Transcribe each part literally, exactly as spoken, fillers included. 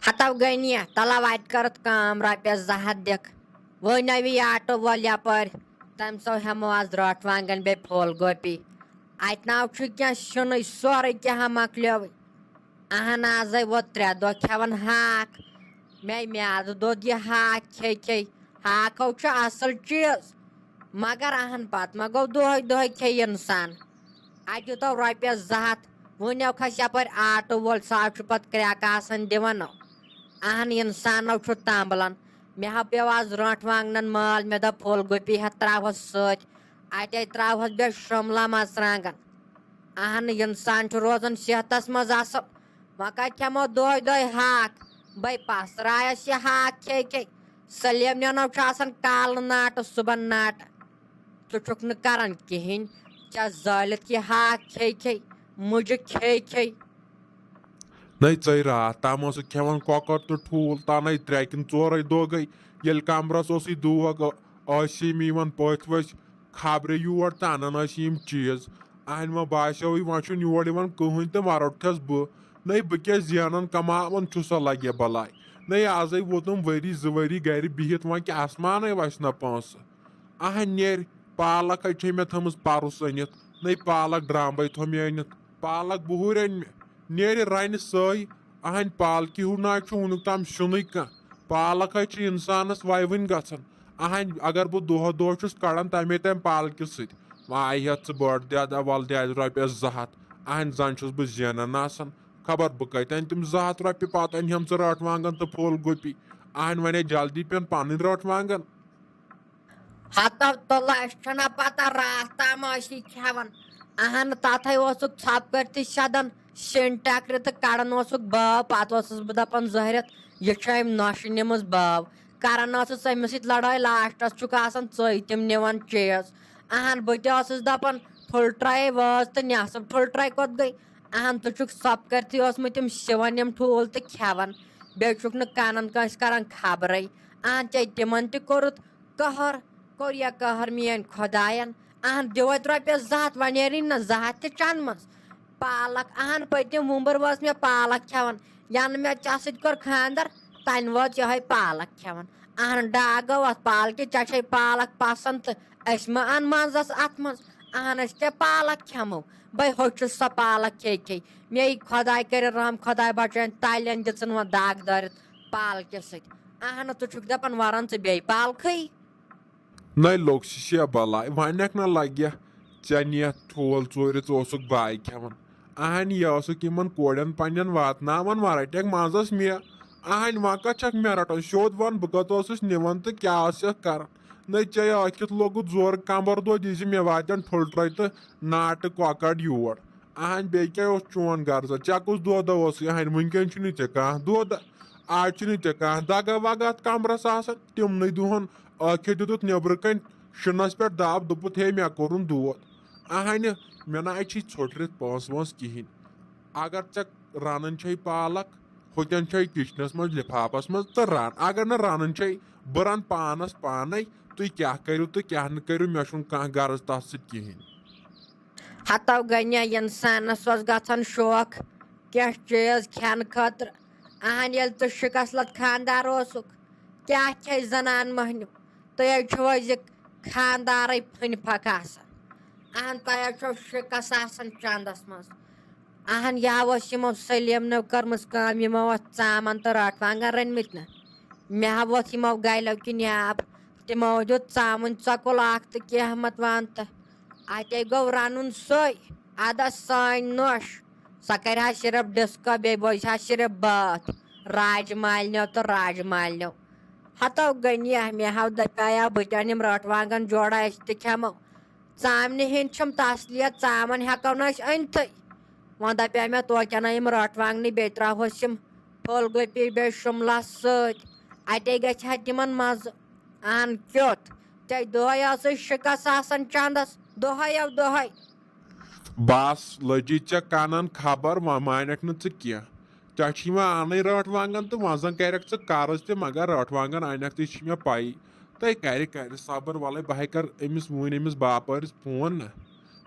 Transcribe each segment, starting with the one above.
ہتو گٔنی، تلو اتہِ کٔرٕتھ کٲم، رۄپیس زٕ ہتھ دِکھ۔ وۄنۍ نوی آٹو وول یپٲرۍ، تٔمۍ سو ہٮ۪مو آز رٲٹھ وانگن بیٚیہِ پھول گوپی۔ اتہِ ناو چھُ کینٛہہ، سیُنٕے سورُے کینٛہہ مۄکلیوٕے۔ اہن، آزے ووت ترٛےٚ دۄہ کھٮ۪وان ہاکھ۔ مےٚ میادٕ دود یہِ ہاکھ کھے کھے۔ ہاکھو چھُ اصل چیٖز، مگر اہن پتہٕ ما گوٚو دۄہے دۄہے کھے انسان؟ اتہِ دیُتو رۄپیس زٕ ہتھ، وُنیو کھس یپٲرۍ آٹو وول، سُہ حظ چھُ پتہٕ کرٛٮ۪کہٕ آسان دِوان۔ اہن، انسانو چھُ تمبلان۔ مےٚ ہا پیوٚو آز رٲنٛٹھ وانٛگنن مٲل، مےٚ دوٚپ پھول گوپی ہٮ۪تھ تراوہوس سۭتۍ، اتے تراوہوس بیٚیہِ شُملا مرژٕوانٛگن۔ اہن، انسان چھُ روزان صحتس منٛز اصل۔ وۄنۍ کتہِ کھٮ۪مو دۄہے دۄہے ہاکھ؟ بے پسرایس یہِ ہاکھ کھے کھے۔ سلیمنیٚنو چھُ آسان کالہٕ ناٹہٕ، صُبحن ناٹہٕ۔ ژٕ چھُکھ نہٕ کران کِہینۍ، ژےٚ زٲلِتھ یہِ ہاکھ کھے کھے، مُجہِ کھے کھے۔ نَے ژَے راتھ تام اوسُکھ کھٮ۪وان کۄکر تہٕ ٹھوٗل، تَنَے ترٛےٚ کِنہٕ ژورَے دۄہ گٔے، ییٚلہِ کمرَس اوسُے دوگ، ٲسۍ یِم یِوان پٔژھۍ ؤژھۍ خبرِ یور تہٕ اَنان ٲسۍ یِم چیٖز۔ اَہَنہِ وۄنۍ باسیوٕے وۄنۍ چھُنہٕ یور یِوان کٕہٕنۍ تہٕ وۄنۍ روٚٹتھَس بہٕ۔ نَے بہٕ کیٛاہ زینان کماوان چھُسا لگہِ بلاے؟ نَے آزَے ووتُم ؤری زٕ ؤری گرِ بِہِتھ، وۄنۍ کیٛاہ آسمانَے وَسہِ نہ پونٛسہٕ؟ اہن نیرِ، پالک ہے چھے مےٚ تھٲمٕژ پرُس أنِتھ، نٔے پالک ڈرامبے تھوٚو مےٚ أنِتھ، پالک بُہُرۍ أنۍ مےٚ، نیرِ رنہِ سٲے۔ اہن پالکہِ ہُنٛد نہ چھُ وُنیُک تام سیُنٕے کانٛہہ۔ پالک ہے چھِ انسانس ویوٕنۍ گژھان۔ اہن اگر بہٕ دۄہ دۄہ چھُس کڑان تمے تمہِ پالکہِ سۭتۍ، وۄنۍ آیہِ ہٮ۪تھ ژٕ بٔڑ دٮ۪د، ول دِ اَسہِ رۄپیس زٕ ہتھ۔ اہن زن چھُس بہٕ زینان آسان۔ خبر بہٕ کتہِ انہٕ تِم زٕ ہتھ رۄپیہِ، پتہٕ انہٕ ہم ژٕ رٲٹھ وانگن تہٕ پھول گوپی۔ اہن وۄنۍ ہے جلدی پٮ۪ن پنٕنۍ رٲٹھ وانگن۔ ہتو تُلہٕ، اَسہِ چھَنہ پتہ راتھ تام ٲسی کھٮ۪وان۔ اہن، تَتھَے اوسُکھ ژھۄپہٕ کٔرتھٕے سیٚدان سِنۍ ٹٮ۪کرِ تہٕ کڑان اوسُکھ بٲو۔ پتہٕ اوسُس بہٕ دپان زہرٮ۪تھ، یہِ چھِ أمۍ نۄشہِ نِمٕژ بٲو۔ کران ٲسٕس أمِس سۭتۍ لڑٲے، لاسٹس چھُکھ آسان ژٕے تِم نِوان چیٖز۔ اہن، بہٕ تہِ ٲسٕس دپان پھُل ٹرٛے وٲژ تہٕ نٮ۪صٕف ٹھُل ٹرٛے کوٚت گٔے؟ اہن، ژٕ چھُکھ ژھۄپہٕ کٔرتھٕے اوسمُت تِم سِوان یِم ٹھوٗل تہٕ کھٮ۪وان۔ بیٚیہِ چھُکھ نہٕ کنن کٲنٛسہِ کران خبرے۔ اہن، ژےٚ تِمن تہِ کوٚرُتھ قہر، کوٚر یا قہر میٲنۍ خۄداین۔ اہن، دِو اَتہِ رۄپیَس زٕ ہَتھ، وۄنۍ نیرٕے نہ زٕ ہَتھ تہِ چنٛدٕ منٛز۔ پالک، اہن، پٔتِم وُمبٕر وٲژ مےٚ پالک کھٮ۪وان، ینہٕ مےٚ ژےٚ سۭتۍ کوٚر خانٛدر، تَنہٕ وٲژ یِہوٚے پالک کھٮ۪وان۔ اہن، ڈاکھ گوٚو اَتھ پالکہِ، ژےٚ چھے پالک پسنٛد تہٕ أسۍ مہ اَن منٛزس اَتھ منٛز۔ اہن، أسۍ کیٛاہ پالک کھٮ۪مو؟ بے ہوٚچھُس سۄ پالک کھے کھے۔ مے خۄداے کٔرِن رحم، خۄداے بچٲیِن، تَلٮ۪ن دِژٕن وۄنۍ دگ دٲرِتھ پالکہِ سۭتۍ۔ اہن، ژٕ چھُکھ دپان ورن ژٕ بیٚیہِ پالکھٕے؟ نَے لوٚگ شِشے بلاے، وَنٮ۪کھ نہ لگہِ ژےٚ نِیَتھ ٹھوٗل ژوٗرِ، ژٕ اوسُکھ بایہِ کھٮ۪وان۔ اہن، یہِ ٲسٕکھ یِمن کورٮ۪ن پننٮ۪ن واتناوان ورٹٮ۪کھ منٛزس مےٚ۔ اہن، وۄنۍ کتھ چھکھ مےٚ رٹان؟ سیوٚد ون، بہٕ کتھ اوسُس نِوان تہٕ کیٛاہ ٲسکھ کران؟ نَے ژےٚ ٲکھِتھ لوٚگُت زورٕ کمبر دود، یہِ زِ مےٚ واتن ٹھُل ٹرٛے تہٕ ناٹہٕ کۄکر یور۔ اہن، بیٚیہِ کیٛاہ اوس چون غرضا؟ ژےٚ کُس دودہ اوسُے؟ اہن، وٕنکٮ۪ن چھُنہٕ ژےٚ کانٛہہ دودہ، آز چھُنہٕ ژےٚ کانٛہہ دگہ وگہ اتھ کمرس آسان۔ تِمنٕے دۄہن ٲکھِتھ دیُتُتھ نیٚبرٕ کنۍ شِنس پٮ۪ٹھ دب، دوٚپُتھ، ہے، مےٚ کوٚرُن دود۔ اہنہِ، مےٚ نہ چھِ ژھوٚٹرِتھ پونٛسہٕ وونٛسہٕ کِہینۍ۔ اگر ژےٚ رنان چھے پالک، ہوٚتٮ۪ن چھے کچنس منٛز لفافس منٛز تہٕ رن۔ اگر نہٕ رنان چھے، بہٕ رنہٕ پانس پانے۔ تُہۍ کیٛاہ کٔرِو تہٕ کیٛاہ نہٕ کٔرِو، مےٚ چھُنہٕ کانٛہہ غرض تتھ سۭتۍ کِہینۍ۔ ہتو گٔنیا انسانس اوس گژھان شوق کینٛہہ چیٖز کھٮ۪نہٕ خٲطرٕ۔ اہن، ییٚلہِ ژٕ شِکس لد خانٛدار اوسُکھ، کیٛاہ کھے زنان مۄہنیو؟ تُہۍ حظ چھِو أزِکۍ خانٛدارٕے پھٕنۍ پھکھ آسان۔ اہن، تۄہہِ حظ چھو شِکس آسان چندس منٛز۔ اہن، یا اوس یِمو سلیمنو کٔرمٕژ کٲم، یِمو ٲس ژامن تہٕ رٲٹھ وانگن رٔنمٕتۍ نہ۔ مےٚ ہا ووٚتھ یِمو گلو کِنۍ آب۔ تِمو دیُت ژامن ژۄکُل اکھ تہٕ کینٛہہ مت وان تہٕ اتے گوٚو رنُن سۄے۔ ادس سٲنۍ نوٚش۔ سۄ کرِ ہا صرف ڈسکو، بیٚیہِ بوزِ ہا صرف بٲتھ راج مالنیو تہٕ راج مالنیو۔ ہتو گٔنیا، مےٚ ہاو دپیاو بہٕ تہِ انِم رٲٹھ وانگن جوڑا، أسۍ تہِ کھٮ۪مو۔ ژامنہِ ہٕنٛدۍ چھِم تسلیت، ژامن ہٮ۪کو نہٕ أسۍ أنتھٕے۔ وۄنۍ دپیاو مےٚ توتہِ انہٕ یِم رٲٹھ وانگنٕے، بیٚیہِ تراوہوس یِم پھول گوپی بیٚیہِ شُملہ سۭتۍ، اتے گژھِ ہا تِمن مزٕ۔ ان کیُتھ، ژےٚ دۄہے ٲسٕے شِکس آسان چندس، دۄہے او دۄہے۔ بس لٔجی ژےٚ کنن خبر، وۄنۍ مانکھ نہٕ ژٕ کینٛہہ۔ ژےٚ چھِ یِوان انٕنۍ رٲٹھ وانگن تہٕ وۄنۍ زن کرکھ ژٕ قرض تہِ، مگر رٲٹھ وانگن انکھ تہٕ یہِ چھِ مےٚ پَیی۔ تہٕ کرِ کرِ صبر، وَلَے بہٕ ہے کرٕ أمِس وُنۍ أمِس باپٲرِس فون نہ۔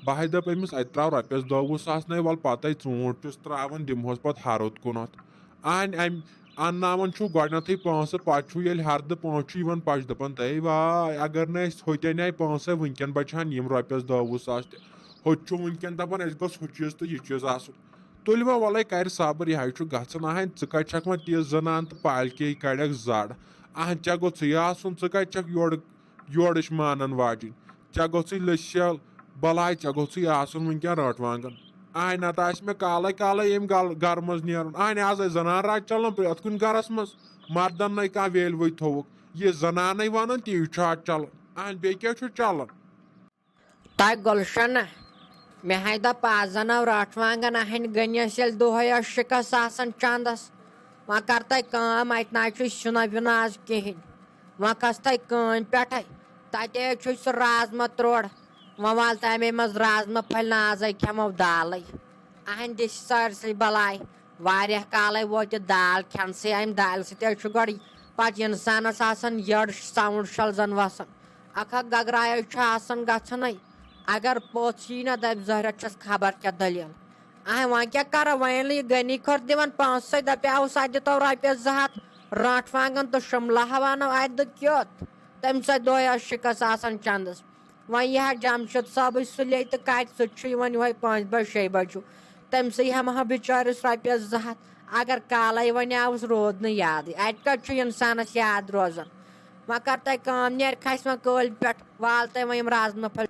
بہٕ ہے دَپہٕ أمِس، اَتہِ ترٛاو رۄپیَس دَہ وُہ ساس نَے، وَلہٕ پَتَے ژوٗنٛٹھ چھُس ترٛاوان، دِمہوس پَتہٕ ہَرُد کُنَتھ۔ اَہَنۍ اَمہِ انناوان چھُو گۄڈٕنیتھٕے پونٛسہٕ، پتہٕ چھُو ییٚلہِ ہردٕ پونٛسہٕ چھُو یِوان پچہِ دپان، "تہٕ ہے واے، اگر نہٕ أسۍ ہوٚتٮ۪ن آے پونٛسَے، وٕنکٮ۪ن بچہِ ہن یِم رۄپیس دہ وُہ ساس تہِ۔" ہوٚتہِ چھُو وٕنکٮ۪ن دپان، "اَسہِ گوٚژھ ہُہ چیٖز تہٕ یہِ چیٖز آسُن۔" تُلہِ وۄنۍ وَلَے کَرِ صبر، یہِ ہَے چھُ گژھان۔ اَہَنۍ، ژٕ کَتہِ چھَکھ وۄنۍ تیٖژ زَنان تہٕ پالکے کَڑٮ۪کھ زَڈ؟ اَہَنۍ، ژےٚ گوٚژھُے آسُن، ژٕ کَتہِ چھَکھ یورٕ، یورٕچ مانَن واجِنۍ؟ ژےٚ گوٚژھُے لٔسۍ شَل بَلاے، ژےٚ گوٚژھُے آسُن وٕنکٮ۪ن رٲنٛٹھ وانٛگَن۔ اَہَنۍ، نَتہٕ آسہِ مےٚ کالَے کالَے ییٚمہِ گَل-، گَرٕ منٛز نیرُن۔ اَہَنۍ، آز ٲسۍ زَنان راج چَلان پرٛٮ۪تھ کُنہِ گَرَس منٛز۔ مَردَن نَے کانٛہہ ویلوٕے تھوٚوُکھ۔ یہِ زَنانَے وَنان، تی چھُ آز چَلان۔ اَہَنۍ، بیٚیہِ کیٛاہ چھُ چَلان؟ تۄہہِ گُلشنہ، مےٚ ہاے دوٚپ، آز اَنو رٲنٛٹھ وانٛگَن اَہَنۍ گٔنِس، ییٚلہِ دۄہَے ٲس شِکَس آسان چَندَس۔ وۄنۍ کَر تۄہہِ کٲم، اَتہِ نہ حظ چھُ سیُنہ ویُنہ آز کِہیٖنۍ۔ وۄنۍ کھَس تۄہہِ کٲمہِ پٮ۪ٹھَے۔ تَتے حظ چھُ سُہ رازمہ تروڑ۔ وۄنۍ وال تَمے منٛز رازمہ پھٔلۍ نہ، آزَے کھٮ۪مو دالٕے۔ اَہَنۍ دِس سٲرسٕے بَلاے۔ واریاہ کالَے ووت یہِ دال کھٮ۪نسٕے۔ اَمہِ دالہِ سۭتۍ حظ چھُ گۄڈٕ پَتہٕ اِنسانَس آسان یٔڈ ساوُنٛڈ شَل زَن وَسان۔ اکھ اکھ گگرایے چھُ آسان گژھنٕے۔ اگر پوٚژھ یی نہ، دَپہِ، "زہرٮ۪تھ چھَس خبر کیٛاہ دٔلیٖل۔" اَہَے، وۄنۍ کیٛاہ کَرو؟ وۄنۍ ییٚلہِ یہِ غنی کھۄر دِوان پانٛژھ سَتھ، دَپہِ، "آوُس اَتہِ دِتو رۄپیَس زٕ ہَتھ، رٲنٛٹھ وانٛگَن تہٕ شُملہٕ ہا وَنو اَتہِ دُکیوت۔" تَمہِ سۭتۍ دۄہے ٲس شِکَس آسان چَندَس۔ وۄنۍ یی ہا جمشید صٲبٕے سُلے تہٕ کَتہِ؟ سُہ تہِ چھُ یِوان یِہوٚے پانٛژِ بَجہِ، شیٚیہِ بَجہِ۔ تَمہِ سۭتۍ ہٮ۪مہٕ ہا بِچٲرِس رۄپیَس زٕ ہَتھ۔ اگر کالَے وۄنۍ آوُس، روٗد نہٕ یادٕے۔ اَتہِ کَتہِ چھُ اِنسانَس یاد روزان؟ وۄنۍ کر تۄہہِ کٲم، نیر کھسہِ وۄنۍ کٲلۍ پٮ۪ٹھ، وال تۄہہِ وۄنۍ یِم رازمہ پھٔلۍ۔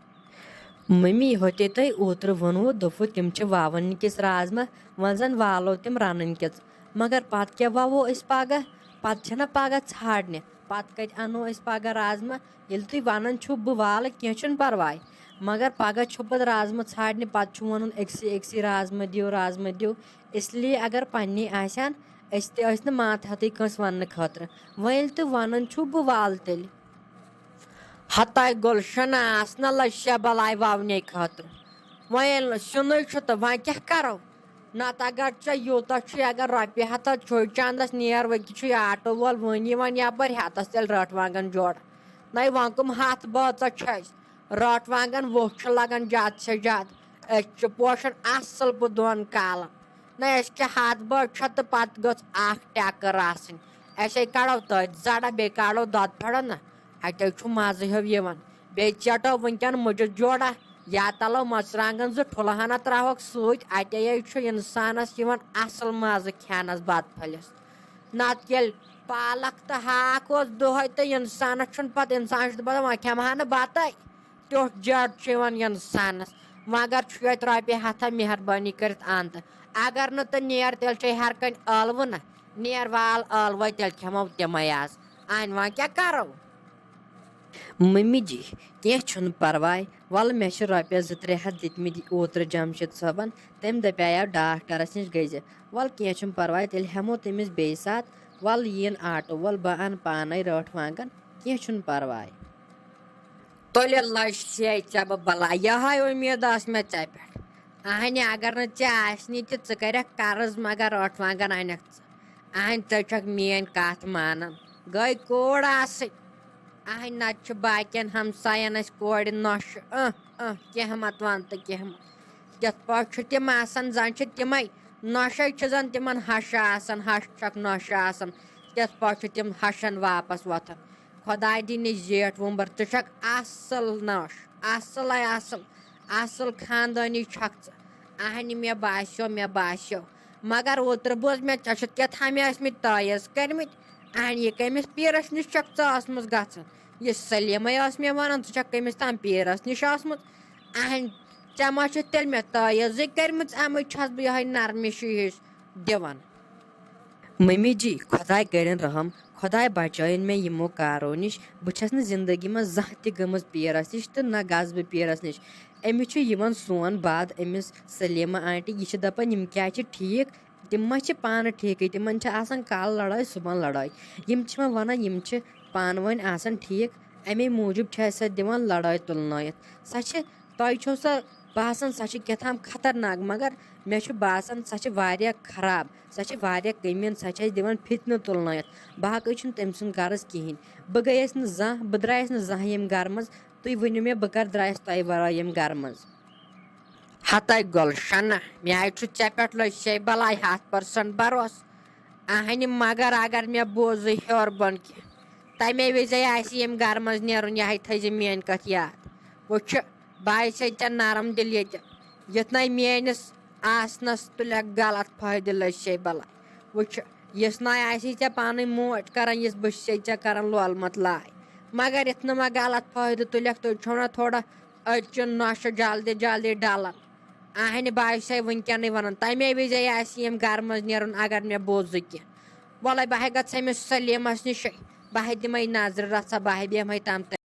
مٔمی، ہوٚتے تۄہہِ اوترٕ ووٚنوُ، دوٚپوُ، تِم چھِ وَوٕنۍ کِس رازمہ، وۄنۍ زَن والو تِم رَنٕنۍ کِژ۔ مگر پَتہٕ کیٛاہ وَوو أسۍ پَگاہ؟ پَتہٕ چھِنہ پَگاہ ژھانٛڈنہِ۔ پَتہٕ کَتہِ اَنو أسۍ پَگاہ رازمہ؟ ییٚلہِ تُہۍ وَنان چھُو، بہٕ والہٕ، کینٛہہ چھُنہٕ پَرواے۔ مگر پَگاہ چھُ پَتہٕ رازمہ ژھانٛڈنہِ، پَتہٕ چھُ وَنُن، "أکسٕے أکسٕے رازمہ دِیِو، رازمہ دِیِو۔" اس لیے اگر پنٛنی آسہِ ہَن، أسۍ تہِ ٲسۍ نہٕ ماتحتٕے کٲنٛسہِ وَننہٕ خٲطرٕ۔ وۄنۍ ییٚلہِ تُہۍ وَنان چھُو، بہٕ والہٕ تیٚلہِ۔ ہتاے گُلشن آس نہ لَشہِ بَلاے وَونَے خٲطرٕ۔ وۄنۍ ییٚلہِ نہٕ سیُنٕے چھُ تہٕ وۄنۍ کیٛاہ کَرو؟ نَتہٕ اگر ژےٚ یوٗتاہ چھُے، اگر رۄپیہِ ہَتھ چھُے چَندَس، نیر وٕکہِ چھُے آٹو وول، وۄنۍ یِوان یَپٲرۍ ہَتَس تیٚلہِ رٲنٛٹھ وانٛگَن جوڑ۔ نَے وۄنۍ کٕم ہَتھ بٲژا چھِ اَسہِ؟ رٲنٛٹھ وانٛگَن وُہ چھِ لَگان زیادٕ سے زیادٕ۔ أسۍ چھِ پوشان اَصٕل پٲٹھۍ دۄن کالَن۔ نہ، أسۍ چھِ ہَتھ بٲژ چھِ تہٕ پَتہٕ گٔژھ اَکھ ٹٮ۪کٕر آسٕنۍ۔ أسے کَڑو تٔتھۍ زَڈَ، بیٚیہِ کَڑو دۄدٕ پھٔڑَن نہ۔ اَتے چھُ مَزٕ ہیوٗ یِوان۔ بیٚیہِ ژیٹو وٕنکٮ۪ن مُجہِ جوڑا، یا تَلو مَرژٕوانٛگَن زٕ ٹھوٗلہٕ ہنا ترٛاوہوکھ سۭتۍ، اَتے چھُ اِنسانَس یِوان اَصٕل مَزٕ کھٮ۪نَس بَتہٕ پھٔلِس۔ نَتہٕ ییٚلہِ پالک تہٕ ہاکھ اوس دۄہَے تہٕ اِنسانَس چھُنہٕ پَتہٕ، اِنسان چھُ دَپان، "وۄنۍ کھٮ۪مہٕ ہا نہٕ بَتَے۔" تیُتھ جڈ چھُ یِوان اِنسانَس۔ وۄنۍ اگر چھُ اَتہِ رۄپیہِ ہَتھا، مہربٲنی کٔرِتھ اَن تہٕ۔ اگر نہٕ تہٕ نیر، تیٚلہِ چھے ہر کانٛہہ ٲلوٕ نہ۔ نیر وال ٲلوَے، تیٚلہِ کھٮ۪مو تِمَے آز۔ اَنہِ وۄنۍ کیٛاہ کَرو؟ مٔمی جی، کینٛہہ چھُنہٕ پَرواے۔ وَلہٕ، مےٚ چھِ رۄپیَس زٕ ترٛےٚ ہَتھ دِتمٕتۍ اوترٕ جمشید صٲبَن۔ تٔمۍ دَپیٛاو ڈاکٹرَس نِش گٔژھِتھ۔ وَلہٕ، کینٛہہ چھُنہٕ پَرواے، تیٚلہِ ہٮ۪مو تٔمِس بیٚیہِ ساتہٕ۔ وَلہٕ، یِیِن آٹو وول، بہٕ اَنہٕ پانَے رٲنٛٹھ وانٛگَن۔ کینٛہہ چھُنہٕ پَرواے۔ تُلہِ لٔج سے ژےٚ بہٕ بَلاے، یِہوٚے اُمید ٲس مےٚ ژےٚ پٮ۪ٹھ۔ اَہنہِ، اگر نہٕ ژےٚ آسنی تہِ، ژٕ کَرٮ۪کھ قرض، مگر رٲنٛٹھ وانٛگَن اَنَکھ ژٕ۔ اَہنہِ، ژٕ چھَکھ میٛٲنۍ کَتھ مانان۔ گٔے کوٗر آسٕنۍ۔ اَہنہِ، نَتہٕ چھِ باقیَن ہمسایَن اَسہِ کورِ نۄشہِ۔ اۭں، اۭں، کینٛہہ مَت وَن تہٕ کینٛہہ مَت۔ تِتھ پٲٹھۍ چھِ تِم آسان، زَن چھِ تِمَے نۄشَے چھِ زَن تِمَن ہَشہٕ آسان، ہَش چھَکھ نۄشہِ آسان۔ تِتھ پٲٹھۍ چھِ تِم ہَشَن واپَس وۄتھان۔ خۄداے دِنہِ زیٹھ وُمبٕر، ژٕ چھَکھ اَصٕل نَش، اَصٕلَے اَصٕل، اَصٕل خاندٲنی چھَکھ ژٕ۔ اَہنہِ، مےٚ باسیو، مےٚ باسیو۔ مگر اوترٕ بوز مےٚ، ژےٚ چھِتھ کیٛاہ تھامے ٲسۍمٕتۍ تٲیٖز کٔرۍمٕتۍ۔ اَہنہِ، یہِ کٔمِس پیٖرَس نِش چھَکھ ژٕ ٲسمٕژ گژھان؟ یہِ سلیٖمَے ٲس مےٚ وَنان، ژٕ چھَکھ کٔمِس تام پیٖرَس نِش ٲسمٕژ۔ اَہنہِ، ژےٚ ما چھِتھ تیٚلہِ مےٚ تٲیٖزٕے کٔرۍمٕژ؟ اَمٕچ چھَس بہٕ یِہوٚے نرمِشی ہِش دِوان۔ مٔمی جی، خۄداے کٔرِن رحم، خۄداے بچٲیِن مےٚ یِمو کارو نِش۔ بہٕ چھَس نہٕ زندگی منٛز زانٛہہ تہِ گٔمٕژ پیٖرَس نِش تہٕ نہ گژھٕ بہٕ پیٖرَس نِش۔ أمِس چھُ یِوان سون باد، أمِس سلیمہ آنٹی، یہِ چھِ دَپان، یِم کیٛازِ چھِ ٹھیٖک؟ تِم ما چھِ پانہٕ ٹھیٖکٕے؟ تِمَن چھِ آسان کالہٕ لڑٲے، صُبحَن لڑٲے۔ یِم چھِ وۄنۍ وَنان، یِم چھِ پانہٕ ؤنۍ آسان ٹھیٖک، اَمے موٗجوٗب چھِ اَسہِ سۄ دِوان لڑٲے تُلنٲیِتھ۔ سۄ چھِ، تۄہہِ چھو سۄ باسان، سۄ چھِ کیٛاہ تام خطرناک، مگر مےٚ چھُ باسان، سۄ چھِ واریاہ خراب، سۄ چھِ واریاہ کٔمیٖن، سۄ چھِ اَسہِ دِوان فِتنہٕ تُلنٲیِتھ۔ باقٕے چھُنہٕ تٔمۍ سُنٛد غرض کِہیٖنۍ۔ بہٕ گٔیَس نہٕ زانٛہہ، بہٕ درٛایَس نہٕ زانٛہہ ییٚمہِ گَرٕ منٛز۔ تُہۍ ؤنِو مےٚ، بہٕ کَر درٛایَس تۄہہِ وَرٲے ییٚمہِ گَرٕ منٛز؟ ہَتَے گُلشَنہ، مےٚ حظ چھُ ژےٚ پٮ۪ٹھ لٔج سے بَلاے ہَتھ پٔرسَنٛٹ بَروسہٕ۔ اہنہِ، مگر اگر مےٚ بوزُے ہیوٚر بۄن کینٛہہ، تَمے وِزے آسہِ ییٚمہِ گرٕ منٛز نیرُن۔ یہِ ہَے تھٲیزِ میٛٲنۍ کَتھ یاد۔ وٕچھِ، بہٕ آسے ژےٚ نرم دِل ییٚتہِ۔ یُتھ نَے میٛٲنِس آسنَس تُلٮ۪کھ غلط فٲیدٕ، لٔج سے بَلاے۔ وٕچھِ، یُس نَے آسی ژےٚ پانٕے موج کران، یُس بہٕ چھسے ژےٚ کران لولہٕ مت لاے۔ مگر یُتھ نہٕ وۄنۍ غلط فٲیدٕ تُلٮ۪کھ، تُہۍ چھِو نہ تھوڑا أزچہِ نۄشہِ جلدی جلدی ڈلان۔ اہنہِ، بہٕ آسے وٕنکیٚنٕے ونان، تمے وِزے آسہِ یِم گرٕ منٛز نیرُن، اگر مےٚ بوزُے کینٛہہ۔ وَلَے، بہٕ ہے گژھٕ أمِس سلیمس نِشے، بہٕ ہے دِمے نظرِ رژھا، بہٕ ہے بیٚہمے تَم تہِ۔